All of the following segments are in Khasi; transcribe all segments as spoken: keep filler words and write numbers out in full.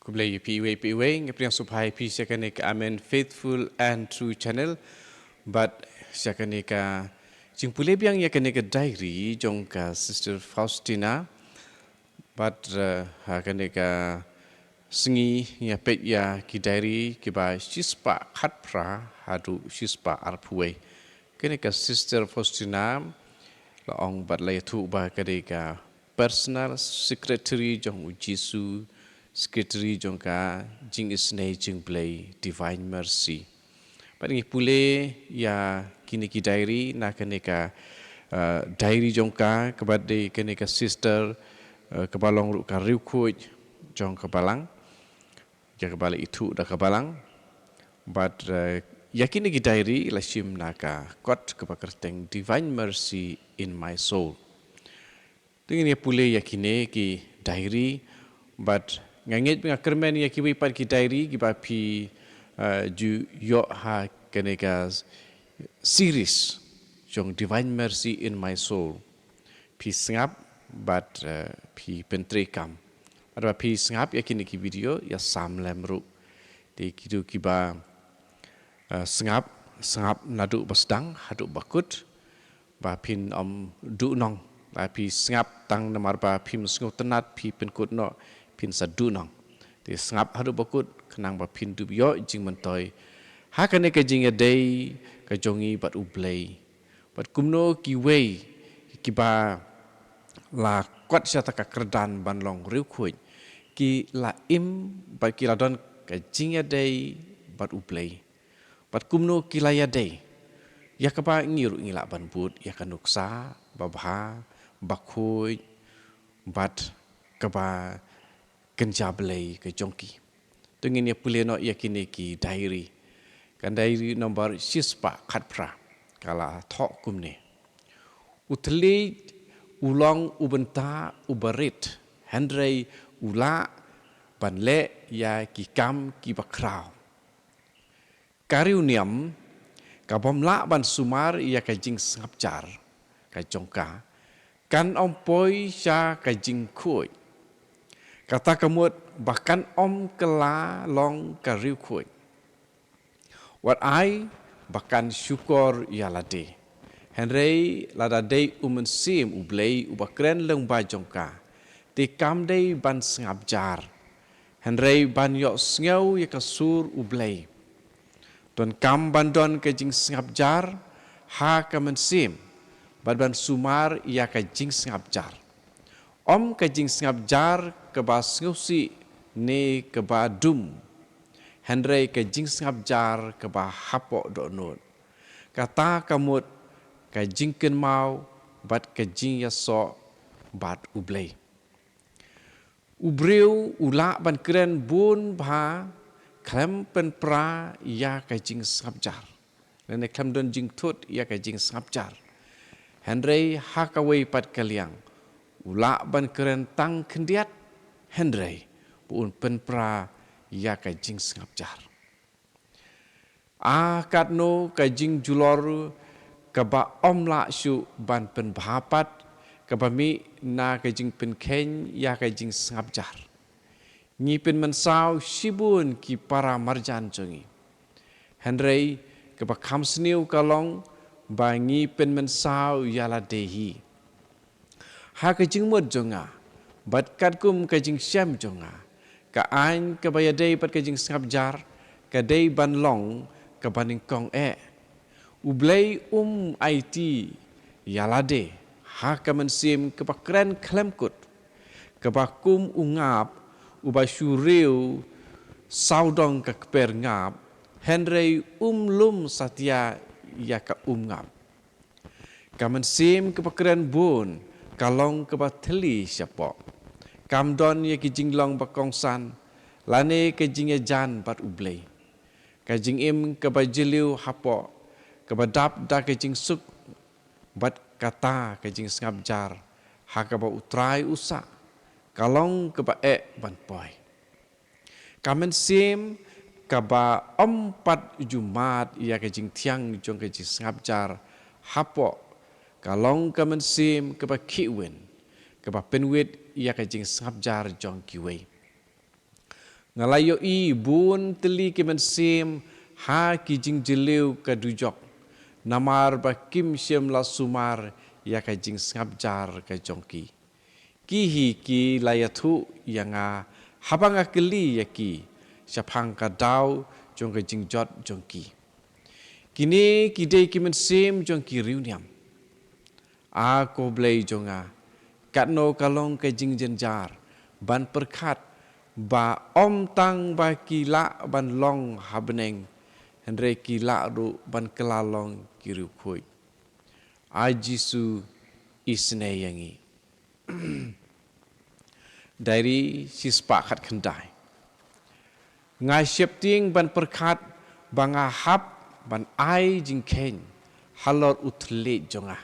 Khublei ïa phi iwei pa iwei, nga pdiang sngewbha ïa phi sha kane ka Amen Faithful and True Channel. Bad sha kane ka jingpule biang ïa kane ka diary jong ka Sister Faustina. Bad, eh, ha kane ka sngi ngi ïa peit ïa ki diary kiba shispah khatphra haduh shispah arphew wei. Kane ka Sister Faustina la ong bad la ïathuh ba ka dei ka personal secretary jong u Jisu, secretary jong ka jingisynei jong U Blei, Divine Mercy. Bad ngi pule ïa kine ki diary na kane ka, uh, diary jong ka, kaba dei kane ka sister, uh, kaba long ruh ka riewkhuid jong ka balang, ïa kaba la ithuh da ka balang. Bad, uh, ïa kine ki diary la shim na ka kot kaba kyrteng Divine Mercy in My Soul. Te ngin ïa pule ïa kine ki diary, bad nga ngeit ba nga kyrmen ïa kiwei pat ki diary kiba phi, eh, ju ïoh ha kane ka series jong Divine Mercy in My Soul. Phi sngap bad, eh, phi pyntreikam. Bad ba phi sngap ïa kine ki video ïa sam lem ruh. Te kito kiba, eh, sngap, sngap naduh ba sdang haduh ba kut, ba phin ym duhnong. Ba phi sngap tang namar ba phim sngewtynnat, phi pynkut noh, phin sa duhnong. Te sngap haduh ba kut khnang ba phin dup ïoh jingmyntoi ha kane ka jingïadei ka jong ngi bad U Blei. Bad kumno kiwei kiba la kot sha kata ka kyrdan ban long riewkhuid, ki la im bad ki la don ka jingïadei bad U Blei. Bad kumno ki la ïadei, ïa kaba ngi ruh ngi lah ban bud ïa ka nuksa babha, bakhuid, bad kaba kynja Blei ka jong ki. To ngin ïa pule noh ïa kine ki diary. Ka diary number shispah khatphra ka la thoh kumne: U thylliej u long u bynta uba rit, hynrei u lah ban leh ïa ki kam kiba khraw. Ka riewniam kabym lah ban sumar ïa ka jingsngap jar ka jong ka, kan ym poi sha ka jingkhuid. Kata ka mut ba kan ym kylla long ka riewkhuid. Wat ai ba kan shukor ïa lade. Hynrei lada dei U Mynsiem U Blei uba kren lyngba jong ka, te kam dei ban sngap jar, hynrei ban ïohsngew ïa ka sur U Blei. Donkam ban don ka jingsngap jar ha ka mynsiem, bad ban sumar ïa ka jingsngap jar. Ym ka jingsngap jar kaba sngewsih ne kaba dum, hynrei ka jingsngap jar kaba hapoh dohnud. Kata ka mut ka jingkynmaw bad ka jingïasoh bad U Blei. U briew u lah ban kren bun bha khlem pynpra ïa ka jingsngap jar. Lane khlem don jingthut ïa ka jingsngap jar. Hynrei ha kawei pat ka liang, u lah ban kren tang khyndiat, hynrei ba un pynpra ïa ka jingsngap jar. A katno ka jingjulor kaba ym lah shuh ban pynbha pat, kaba mih na ka jingpynkheiñ ïa ka jingsngap jar. Ngi pynmynsaw shibun ki para marjan jong ngi. Hynrei kaba kham sniew ka long ba ngi pynmynsaw ïa lade hi. Ha ka jingmut jong nga, bad katkum ka jingshem jong nga, ka aiñ kaba ïadei bad ka jingsngap jar ka dei ban long kaba nyngkong eh. U Blei um aiti ïa lade ha ka mynsiem kaba kren khlem kut, kaba kum u ngap uba shu riew sawdong ka kper ngap, hynrei um lum satia ïa ka um ngap. Ka mynsiem kaba kren bun ka long kaba thylli shapoh. Kam don ïa ki jinglong ba kongsan lane ka jingïajan bad U Blei. Ka jingim kaba jylliew hapoh, kaba dap da ka jingsuk bad kata ka jingsngap jar ha kaba U Trai u sah, ka long kaba eh ban poi. Ka mynsiem kaba ym pat ju mad ïa ka jingthiang jong ka jingsngap jar hapoh, ka long ka mynsiem kaba khih win, kaba pynwit ïa ka jingsngap jar jong kiwei. Nga la ïohi bun tylli ki mynsiem ha ki jingjylliew ka dujok, namar ba kim shym la sumar ïa ka jingsngap jar ka jong ki. Ki hi ki la ïathuh ïa nga haba nga kylli ïa ki shaphang ka daw jong ka jingjot jong ki. Kine ki dei ki mynsiem jong ki riewniam. A ko Blei jong nga, katno ka long ka jingjynjar ban pyrkhat ba ym tang ba ki lah ban long ha bneng, hynrei ki lah ruh ban kylla long ki riewkhuid. A Jisu, isynei ïa ngi. Diary shispah khatkhyndai. Nga sheptieng ban pyrkhat ba nga hap ban ai jingkheiñ halor u thylliej jong nga.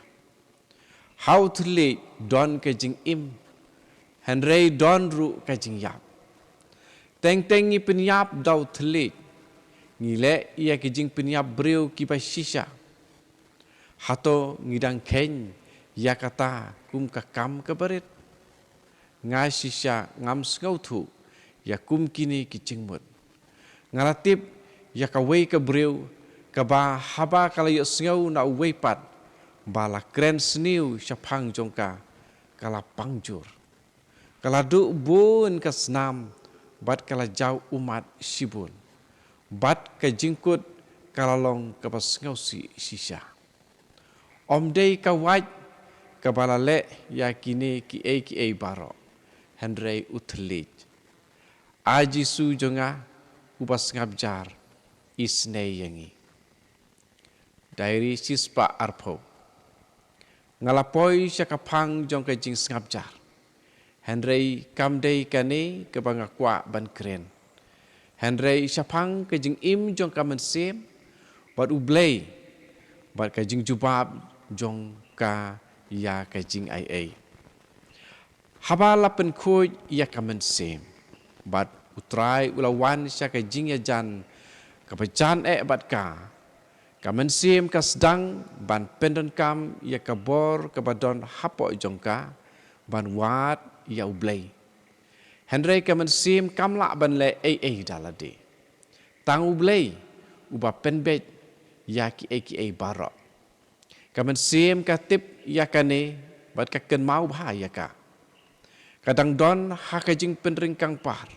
Ha u thylliej don ka jingim, hynrei don ruh ka jingïap. Teng teng ngi pynïap da u thylliej, ngi leh ïa ki jingpynïap briew kiba shisha. Hato ngi dang kheiñ ïa kata kum ka kam kaba rit? Nga shisha ngam sngewthuh ïa kum kine ki jingmut. Nga la tip ïa kawei ka briew kaba haba ka la ïohsngew na uwei pat ba la kren sniew shaphang jong ka, ka la pang jur. Ka la duh bun ka snam bad ka la jaw ummat shibun. Bad ka jingkut ka la long kaba sngewsih shisha. Ym dei ka wait kaba la leh ïa kine kiei kiei baroh, hynrei u thylliej. A Jisu jong nga, uba sngap jar, isynei ïa ngi. Diary shispah arphew. Nga la poi sha ka phang jong ka jingsngap jar. Hynrei kam dei kane kaba nga kwah ban kren. Hynrei shaphang ka jingim jong ka mynsiem bad U Blei, bad ka jingjubab jong ka ïa ka jingaiei. Haba la pynkhuid ïa ka mynsiem, bad U Trai u la wan sha ka jingïajan kaba jan eh bad ka, ka mynsiem ka sdang ban pyndonkam ïa ka bor kaba don hapoh jong ka ban wad ïa U Blei. Hynrei ka mynsiem kam lah ban leh ei ei da lade. Tang U Blei uba pynbeit ïa kiei kiei baroh. Ka mynsiem ka tip ïa kane bad ka kynmaw bha ïa ka. Ka dang don ha ka jingpynryngkang par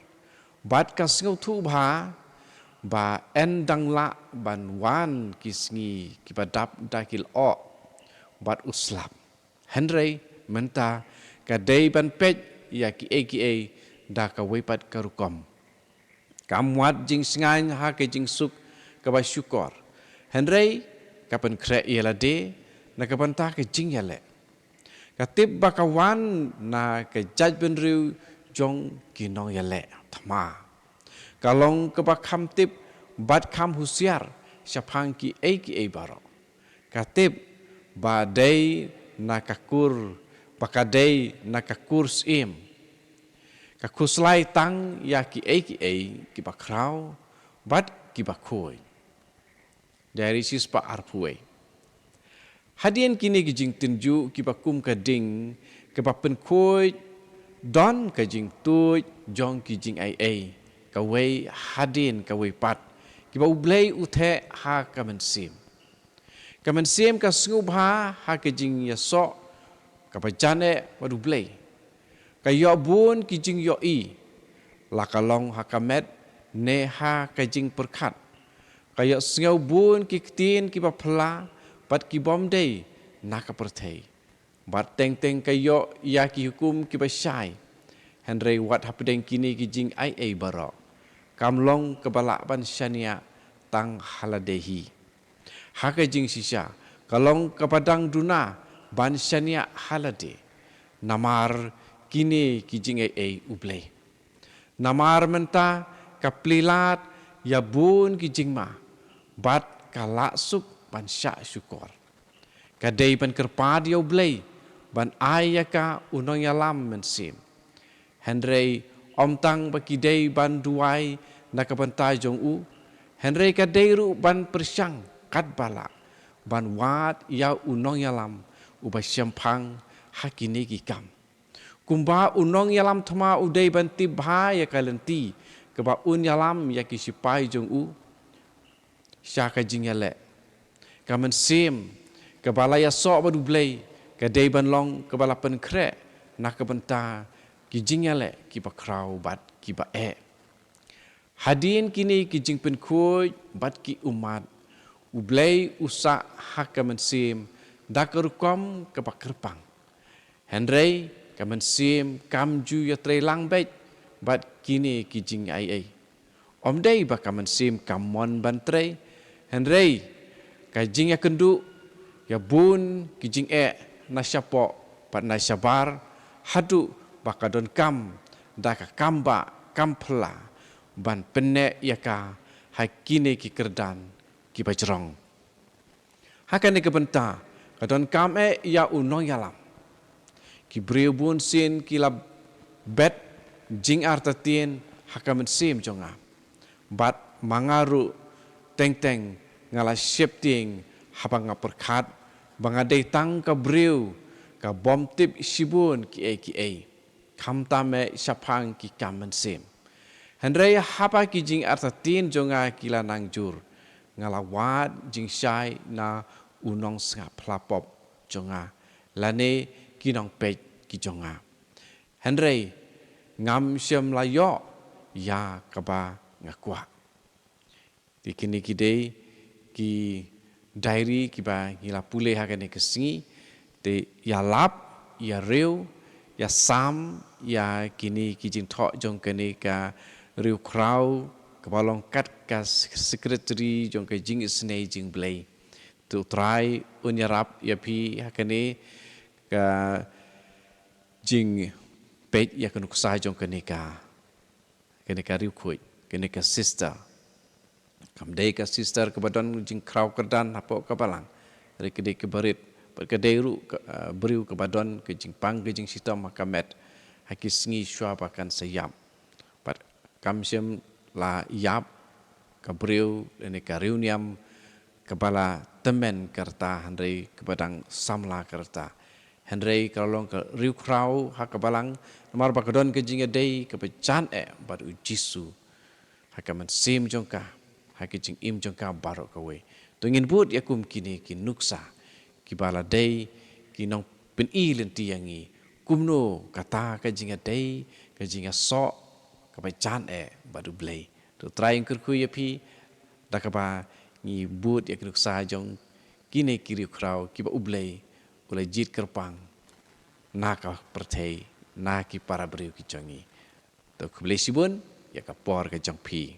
bad ka sngewthuh bha ba yn dang lah ban wan ki sngi kiba dap da ki lyoh bad u slap. Hynrei mynta ka dei ban peit ïa kiei kiei da kawei pat ka rukom. Kam wad jingsngaiñ ha ka jingsuk kaba shukor, hynrei ka pynkhreh ïa lade na ka bynta ka jingïaleh. Ka tip ba ka wan na ka jaitbynriew jong ki nongïaleh thma. Ka long kaba kham tip bad kham husiar shaphang kiei kiei baroh. Ka tip ba dei na ka kur, ba ka dei na ka kur syiem. Ka khuslai tang ïa kiei kiei kiba khraw bad kiba khuid. Diary shispah arphew wei. Hadien kine ki jingtynjuh kiba kum ka ding kaba pynkhuid, don ka jingtuid jong ki jingaiei, kawei hadien kawei pat, kiba U Blei u theh ha ka mynsiem. Ka mynsiem ka sngewbha ha ka jingïasoh kaba jan eh bad U Blei. Ka ïoh bun ki jingïohi, la ka long ha ka met ne ha ka jingpyrkhat. Ka ïohsngew bun ki ktien kiba phylla bad ki bym dei na ka pyrthei. Bad teng teng ka ïoh ïa ki hukum kiba shai. Hynrei wat hapdeng kine ki jingaiei baroh, kam long kaba lah ban shaniah tang ha lade hi. Ha ka jingshisha, ka long kaba dang duna ban shaniah ha lade. Namar kine ki jingaiei U Blei. Namar mynta ka plie lad ïa bun ki jingma, bad ka lah suk ban shah shukor. Ka dei ban kyrpad ïa U Blei ban ai ïa ka u nongïalam mynsiem. Hynrei ym tang ba ki dei ban duwai na ka bynta jong u, hynrei ka dei ruh ban pyrshang katba lah ban wad ïa u nongïalam uba shemphang ha kine ki kam. Kumba u nongïalam thma u dei ban tip bha ïa ka lynti kaba un ïalam ïa ki shipai jong u sha ka jingïaleh. Ka mynsiem kaba la ïasoh bad U Blei ka dei ban long kaba la pynkhreh na ka bynta ki jingïaleh kiba khraw bad kiba eh. Hadien kine ki jingpynkhuid bad ki ummat, U Blei u sah ha ka mynsiem da ka rukom kaba kyrpang. Hynrei ka mynsiem kam ju ïatreilang beit bad kine ki jingaiei. Ym dei ba ka mynsiem kam mon ban trei, hynrei ka jingïakynduh ïa bun ki jingeh na shapoh bad na shabar, haduh ba ka donkam da ka kambah kamphylla ban pynneh ïa ka ha kine ki kyrdan kiba jrong. Ha kane ka bynta ka donkam eh ïa u nongïalam. Ki briew bunsien ki la bet jingartatien ha ka mynsiem jong nga. Bad ma nga ruh teng teng nga la sheptieng haba nga pyrkhat ba nga dei tang ka briew kabym tip shibun kiei kiei, khamtam eh shaphang ki kam mynsiem. Hynrei haba ki jingartatien jong nga ki la nang jur, nga la wad jingshai na u nongsngap pla pop jong nga lane ki nongpeit ki jong nga. Hynrei ngam shym la ïoh ïa kaba nga kwah. Te kine ki dei ki diary kiba ngi la pule ha kane ka sngi. Te ïalap, ïariew, ïasam ïa kine ki jingthoh jong kane ka riewkhraw kaba long kat ka s-, secretary jong ka jingisynei jingblei. Te U Trai un ïarap ïa phi ha kane ka jingpeit ïa ka nuksa jong kane ka, kane ka riewkhuid, kane ka sister. Kam dei ka sister kaba don jingkhraw kyrdan hapoh ka balang, hynrei ka dei kaba rit bad ka dei ruh ka, ah, briew kaba don ka jingpang ka jingshitom ha ka met ha ki sngi shuwa ba kan sa ïap. Bad kam shym la ïap ka briew lane ka riewniam kaba la tymmen ka rta, hynrei kaba dang samla ka rta. Hynrei ka la long ka riewkhraw ha ka balang namar ba ka don ka jingïadei kaba jan eh bad U Jisu ha ka mynsiem jong ka, ha ka jingim jong ka baroh kawei. To ngin bud ïa kum kine ki nuksa kiba la dei ki nongpyni lynti ïa ngi kumno kata ka jingïadei, ka jingïasoh kaba jan eh bad U Blei. To U Trai un kyrkhu ïa phi da kaba ngi bud ïa ki nuksa jong kine ki riewkhraw kiba U Blei u la jied kyrpang na ka pyrthei, na ki para briew ki jong ngi. To khublei shibun ïa ka por ka jong phi.